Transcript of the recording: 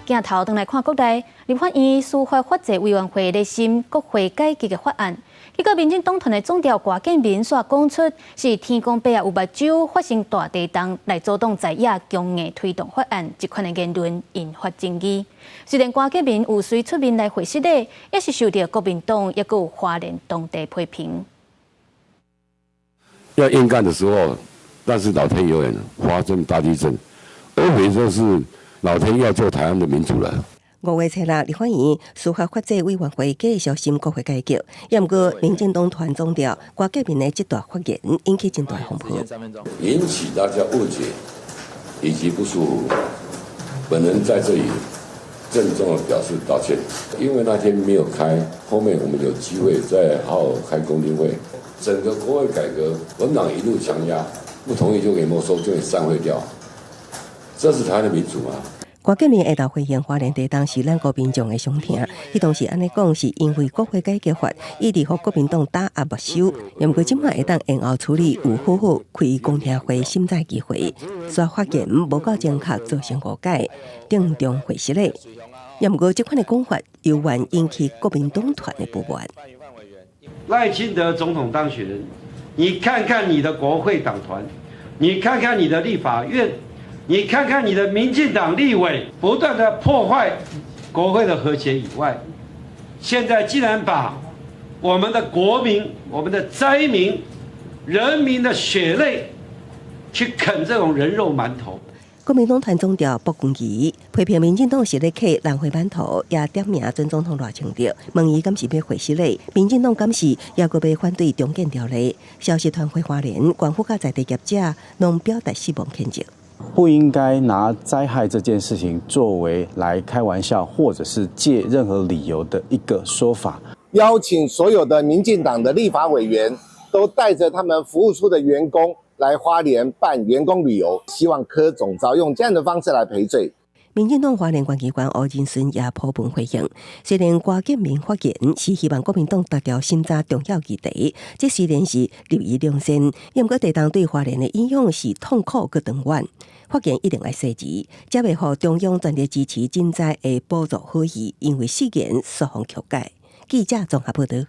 鏡頭轉來看國內，立法院司法法制委員會咧審國會改革的法案，結果民進黨團的總召郭建民煞講出是天公伯有目睭發生大地動來阻擋在野強硬推動法案，這款的言論引發爭議。雖然郭建民有隨出面來回失禮，也是受著國民黨抑閣有花蓮當地批評。要硬幹的時候，但是老天有眼，發生大地震，而非說是老天要救台灣的民主了。5月初六，立法院司法法制委員會繼續審國會改革，也毋過民進黨團總召郭建民的這段發言引起真大風波，引起大家誤解以及不舒服。本人在這裡鄭重的表示道歉，因為那天沒有開，後面我們有機會再好好開公聽會。整個國會改革，國民黨一路強壓，不同意就給沒收，就給散會掉，這是台灣的民主嗎？郭建民下晝回應花蓮地動是咱國民眾的傷痛，彼當時按呢講是因為國會改革法一直予國民黨打壓沒收，毋過這擺會當延後處理，有好好開公聽會審查機會，煞發言無夠正確，造成誤解，鄭重回失禮。也毋過這款的講法猶原引起國民黨團的不滿。賴清德總統當選人，你看看你的國會黨團，你看看你的立法院。你看看你的民進黨立委不斷的破壞國會的和諧以外，現在竟然把我們的國民、我們的災民、人民的血淚去啃這種人肉饅頭。國民黨團總召傅崑萁批評民進黨是咧啃人血饅頭，也點名前總統賴清德，問伊敢是欲回失禮？民進黨敢是猶閣欲反對重建條例？消息傳回花蓮，縣府佮在地業者攏表達失望譴責。不應該拿災害這件事情作為來開玩笑，或者是借任何理由的一個說法。邀請所有的民進黨的立法委員都帶着他們服務處的員工來花蓮辦員工旅遊，希望柯總召用這樣的方式來賠罪。民進黨花蓮縣議員吳仁順也鋪文回應，雖然郭建民發言是希望國民黨達到審查重要議題，這雖然是立意良善，毋過地動對花蓮的影響是痛苦閣長遠，發言一定愛細緻，才袂予中央全力支持賑災的補助好意，因為失言雙方曲解。記者綜合報導。